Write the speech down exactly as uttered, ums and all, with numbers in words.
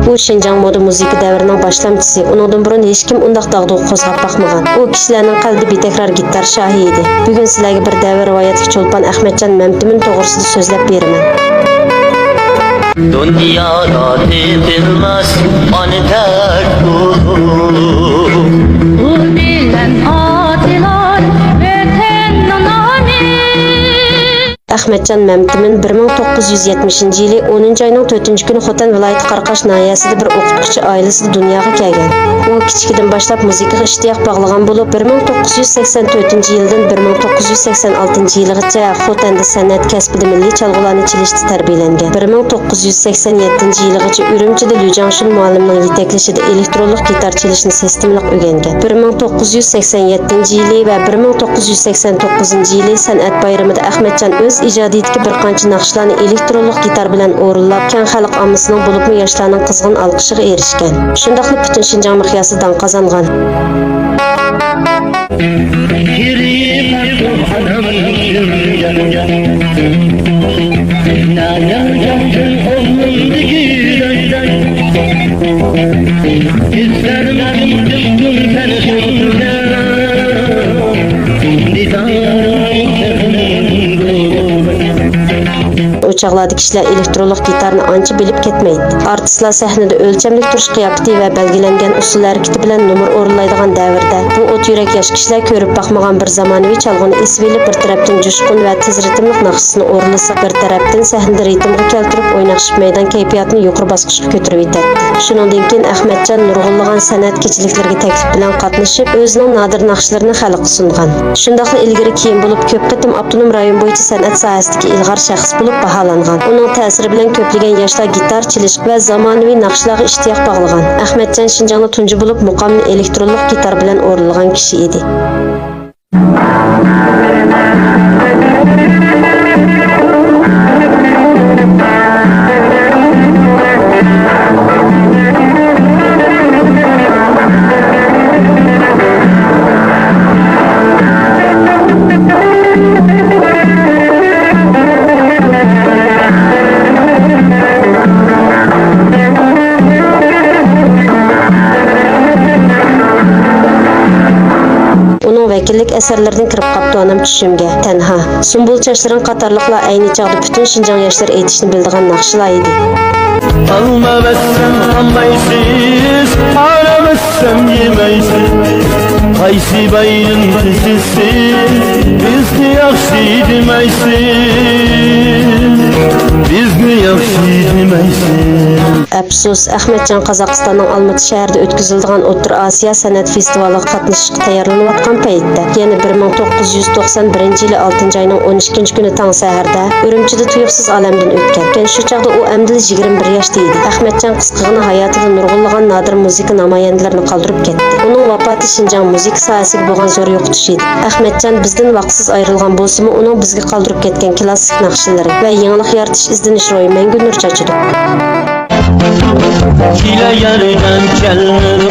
ئۇ شىنجاڭ مودا مۇزىكا دەۋرىنىڭ باشلامچىسى، ئۇنىڭدىن بۇرۇن ھېچكىم ئۇنداق داغدۇغا قوزغاپ باقمىغان. ئۇ كىشىلەرنىڭ قەلبىدە بىتەكرار گىتار شاھى ئىدى. بۈگۈن سىلەرگە بىر دەۋر رىۋايەتلىك چولپان ئەخمەتجان مەمتىمىن توغرىسىدا سۆزلەپ بېرىمەن. دۇنيادا تېپىلماس ئانىدەك ئۇلۇغ. ئۇل بىلەن ئاتىلار ۋەتەننىڭ نامى. ئەخمەتجان مەمتىمىن بىر مىڭ توققۇز يۈز يەتمىشىنچى يىلى ئونىنچى ئاينىڭ تۆتىنچى كۈنى خوتەن ۋىلايىتى قاراقاش ناھىيەسىدە بىر ئوقۇتقۇچى ئائىلىسىدە دۇنياغا كەلگەن. ئۇ كىچىكىدىن باشلاپ مۇزىكىغا ئىشتىياق باغلىغان بولۇپ، بىر مىڭ توققۇز يۈز سەكسەن تۆتىنچى يىلدىن بىر مىڭ توققۇز يۈز سەكسەن ئالتىنچى يىلىغىچە خوتەندە سەنئەت كەسپىدە مىللىي چالغۇلارنى چېلىشتا تەربىيەلەنگەن. بىر مىڭ توققۇز يۈز سەكسەن يەتتىنچى يىلىغىچە ئۈرۈمچىدە لۈ جاڭشۈن مۇئەللىمنىڭ يېتەكلىشىدە ئېلېكترونلۇق گىتار چېلىشنى سىستېمىلىق ئۆگەنگەن. بىر مىڭ توققۇز يۈز سەكسەن يەتتىنچى يىلى ۋە بىر مىڭ توققۇز يۈز سەكسەن توققۇزىنچى يىلى سەنئەت بايرىمىدا ئەخمەتجان ئۆز ئىجادىيىتىدىكى بىر قانچە ناخشىلارنى ئېلېكترونلۇق گىتار بىلەن ئورۇنلاپ، كەڭ خەلق ئاممىسىنىڭ، بولۇپمۇ ياشلارنىڭ قىزغىن ئالقىشىغا ئېرىشكەن. شۇنداقلا پۈتۈن شىنجاڭ مىقياسىدا داڭ قازانغان. ئۇ چاغلاردا كىشىلەر ئېلېكترونلۇق گىتارنى ئانچە بىلىپ كەتمەيتتى. ئارتىسلار سەھنىدە ئۆلچەملىك تۇرۇش قىياپىتى ۋە بەلگىلەنگەن ئۇسسۇل ھەرىكىتى بىلەن نومۇر ئورۇنلايدىغان دەۋردە، بۇ ئوت يۈرەك ياش كىشىلەر كۆرۈپ باقمىغان بىر زامانىۋى چالغۇنى ئېسىۋېلىپ، بىر تەرەپتىن جۇشقۇن ۋە تېز رىتىملىق ناخشىسىنى ئورۇنلىسا، بىر تەرەپتىن سەھنىدە رىتىمغا كەلتۈرۈپ ئويناقلىشىپ، مەيدان كەيپىياتىنى يۇقىرى باسقۇچقا كۆتۈرۈۋېتەتتى. شۇنىڭدىن كېيىن ئەخمەتجان نۇرغۇنلىغان سەنئەت كېچىلىكلىرىگە تەكلىپ بىلەن قاتنىشىپ، ئۆزىنىڭ نادىر ناخشىلىرىنى خەلققە سۇنغان. شۇنداقلا ئىلگىرى كېيىن بولۇپ كۆپ قېتىم ئاپتونوم رايون بويىچە سەنئەت ساھەسىدىكى ئىلغار شەخس بولۇپ باھالانغان. ئۇنىڭ تەسىرى بىلەن كۆپلىگەن ياشلار گىتار چېلىش ۋە زامانىۋى ناخشىلارغا ئىشتىياق باغلىغان. ئەخمەتجان شىنجاڭدا تۇنجى بولۇپ مۇقامنى ئېلېكترونلۇق گىتار بىلەن ئورۇنلىغان كىشى ئىدى. ئۇنىڭ ۋەكىللىك ئەسەرلىرىدىن كىرىپ قاپتۇ ئانام چۈشۈمگە، تەنھا، سۇمبۇل چاچلىرىڭ قاتارلىقلار ئەينى چاغدا پۈتۈن شىنجاڭ ياشلىرى ئېيتىشنى بىلىدىغان ناخشىلار ئىدى. ئالما بەرسەم ئالمايسىز، پارا بەرسەم يېمەيسىز. قايسى بايرىم دېسىز، بىزنى ياخشى دېمەيسىز، بىزنى ياخشى دېمەيسىز. ئەپسۇس، ئەخمەتجان قازاقىستاننىڭ ئالمىتى شەھىرىدە ئۆتكۈزۈلىدىغان ئوتتۇرا ئاسىيا سەنئەت فېستىۋالىغا قاتنىشىشقا تەييارلىنىۋاتقان پەيتتە، يەنە بىر مىڭ توققۇز يۈز توقسان بىرىنچى يىلى ئالتىنچى ئاينىڭ ئون ئىككىنچى كۈنى تاڭ سەھەردە ئۈرۈمچىدە تۇيۇقسىز ئالەمدىن ئۆتكەن. شۇ چاغدا ئۇ ئەمدىلا يىگىرمە بىر ياشتا ئىدى. ئەخمەتجان قىسقىغىنە ھاياتىدا نۇرغۇنلىغان نادىر مۇزىكا نامايەندىلىرىنى قالدۇرۇپ كەتتى. ئۇنىڭ ۋاپاتى شىنجاڭ مۇزىكا ساھەسىگە بولغان زور يوقىتىش ئىدى. ئەخمەتجان بىزدىن ۋاقىتسىز ئايرىلغان بولسىمۇ، ئۇنىڭ بىزگە قالدۇرۇپ كەتكەن كلاسسىك ناخشىلىرى ۋە يېڭىلىق يارىتىش ئىزدىنىش روھى مەڭگۈ نۇر چاچىدۇ. كېلە ياردەم كەلمىدى،